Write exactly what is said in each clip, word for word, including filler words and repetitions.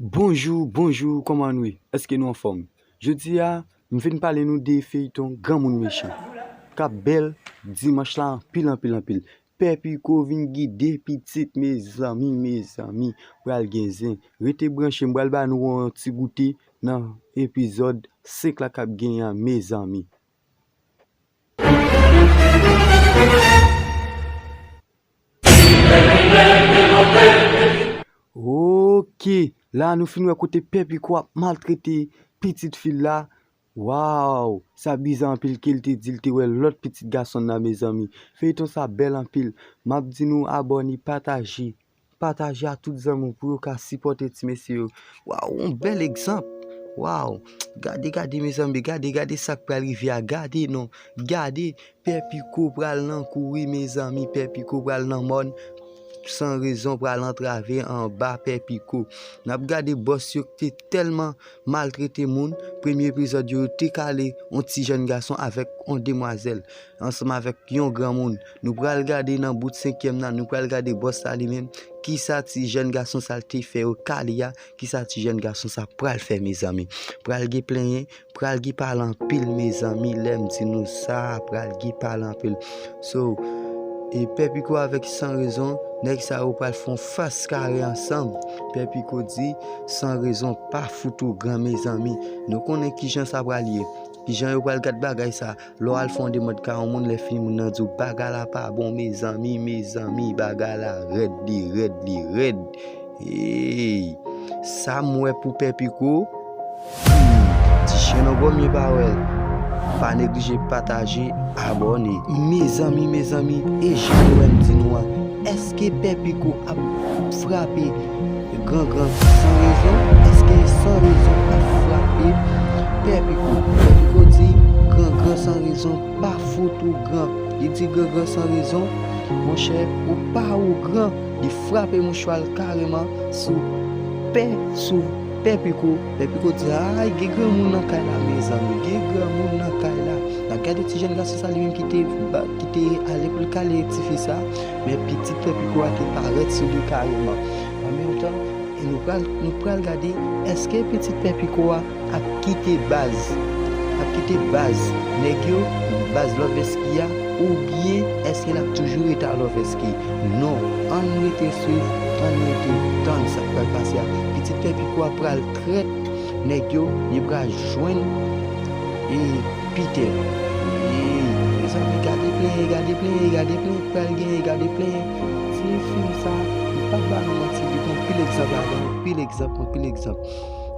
Bonjou, bonjou, kòman nou ye? Èske nou anfòm? Jodi a, m vin pale nou de feyton Granmoun Mechan, k ap bèl dimanch la anpil, anpil, anpil. Pè Piko vin gide pitit, mezanmi, mezanmi, pral gen zen. Rete branche, m pral ba nou yon ti goute nan epizòd senk la k ap genyen an, mezanmi. Oke, la nou fin wè kote Pè Piko ap maltrete pitit fi l la. Waw, sa bizè anpil ke l te di l te wè lòt pitit gason nan, mezanmi. Feyton sa bèl anpil. M ap di nou abòne, pataje. Pataje a tout zanmi w pou yo ka sipòte ti mesye yo. Waw, yon bèl egzanp. Waw, gade, gade, mezanmi, gade, gade sa k pral rive a, gade non, gade, Pè Piko pral nan kouri, mezanmi, Pè Piko pral nan mòn, San Rezon pral antrave anba Pè Piko. N ap gade bòs yo ki te tèlman maltrete moun, premye epizòd yo, yo te kale yon ti jèn gason avèk yon demwazèl, ansanm avèk yon granmoun. Nou pral gade nan bout senkyèm nan, nou pral gade bòs la li menm, kisa ti jèn gason sa l te fè yo kale a, kisa ti jèn gason sa pral fè, mezanmi. Pral gen plenyen, pral gen pale anpil, mezanmi, lè m di nou sa, pral gen pale anpil. So, e Pè Piko avèk San Rezon, nèg sa yo pral fè yon fas kare ansanm. Pè Piko di, San Rezon pa fout ou gran, mezanmi. Nou konnen kijan sa pral ye, kijan yo pral gad bagay sa. Lè w al fè yon demann kay yon moun, lè fini moun nan di w bagay la pa bon, mezanmi, mezanmi, bagay la rèd, li rèd, li rèd. Hey, sa m wè pou Pè Piko, hmm, ti chen nan gòmye pa wè l. Pa neglije pataje, abòne. Mezanmi, mezanmi, e jan nou wè m di nou a, èske Pè Piko ap frape Grangran San Rezon? Èske San Rezon ap frape Pè Piko? Pè Piko di, Grangran San Rezon pa fout ou gran. Li di, Grangran San Rezon, monchè, ou pa ou gran. Li frape mouchwa l kareman sou Pè, sou Pè Piko. Pè Piko di, ay, gen granmoun nan kay la, mezanmi, gen granmoun nan kay la. N ap gade ti jèn gason sa li menm ki te ba-, ki te ale pou l kale ti fi sa, men pitit Pè Piko a te parèt sou li kareman. An menm tan, e nou pral, nou pral gade, èske pitit Pè Piko a ap kite baz, ap kite baz nèg yo, baz Lòveski a, oubyen èske l ap toujou rete a Lòveski? Non, ann rete swiv, ann rete tann sa k pral pase a. Pitit Pè Piko a pral trèt nèg yo, li pral jwenn, e, Pitè. E, mezanmi, gade plenyen, gade plenyen, gade plenyen k pral genyen, gade plenyen. Ti fim sa, m p ap ba nou manti, li gen anpil egzanp ladan, anpil egzanp, anpil egzanp,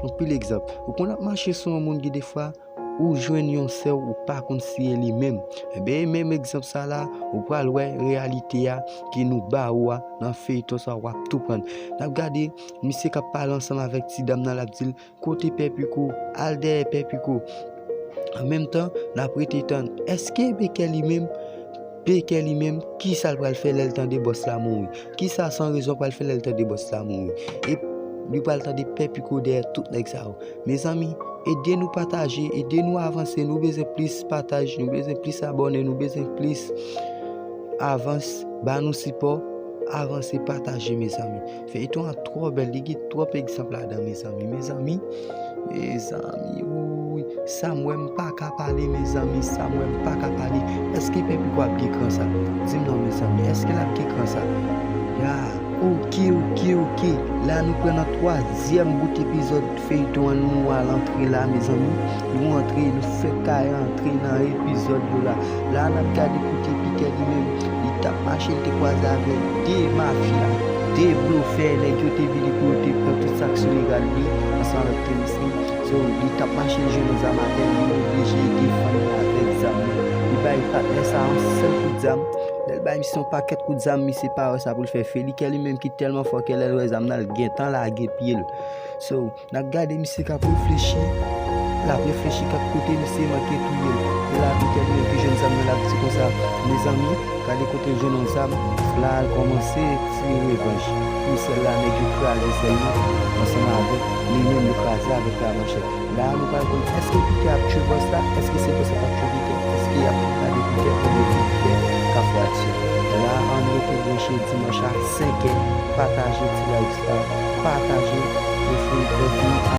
anpil egzanp. Ou konn ap mache sou yon moun ki defwa, ou jwenn yon sè w, ou pa konn si e li menm. Enben, e menm egzanp sa la, ou pral wè reyalite a ke nou ba ou a nan feyton sa, w ap tou prann. N ap gade misye k ap pale ansanm avèk ti dam nan, l ap di l, kote Pè Piko, al dèyè Pè Piko. An menm tan, n ap rete tann. Èske Bekè li menm, Bekè li menm, kisa l pral fè lè l tande bòs la mouri? Kisa San Rezon pral fè lè l tande bòs la mouri? E li pral tande Pè Piko dèyè tout nèg sa yo. Mezanmi, ede nou pataje, ede nou avanse, nou bezwen plis pataj, nou bezwen plis abòne, nou bezwen plis avans, ba nou sipò, avanse, pataje, mezanmi. Feyton an twò bèl, li gen twòp egzanp ladan, mezanmi, mezanmi, mezanmi, wouyy, sa m wè m pa ka pale, mezanmi, sa m wè m pa ka pale. Èske Pè Piko ap gen kran sa? Di m non, mezanmi, èske l ap gen kran sa? Ya. Oke, oke, oke. La nou pran nan twazyèm bout epizòd feyton an, nou al antre la, mezanmi. Nou antre, nou fè kay antre nan epizòd yo la. La n ap gade kote Pitè li menm, li t ap mache, li te kwaze avèk de mafya, de blofè, nèg yo te vini pou yo te pran tout sa k sou legal li, ansanm avèk Temis li. So, li t ap mache, li jwenn yon zam atè, li oblije defann li avèk zam li. Li bay patnè sa yon sèl kout zam. Lè l bay misye yon pakèt kout zam, misye pa wè sa pou l fè. Felikè li menm ki tèlman fò ke lè l wè zam nan, l gentan lage pye l. So, n ap gade misye k ap reflechi, l ap reflechi k ap kote misye manke touye l. E la Pitè li menm ki jwenn zam nan, l ap di konsa, mezanmi, gade kote l jwenn yon zam, la l kòmanse tire revanj. Pou sèl la, nèg yo kraze sèl li, ansanm avèk li menm, yo kraze avèk la manchèt. La a nou pral konn èske Pitè ap tchwe bòs la, èske se bòs la k ap tchwe Pitè, èske y ap kidnape Pitè, oubyen se Pitè k ap fè aksyon. La a ann rete branche dimanch a senkè, pataje ti live sa, pataje, e fè Kofi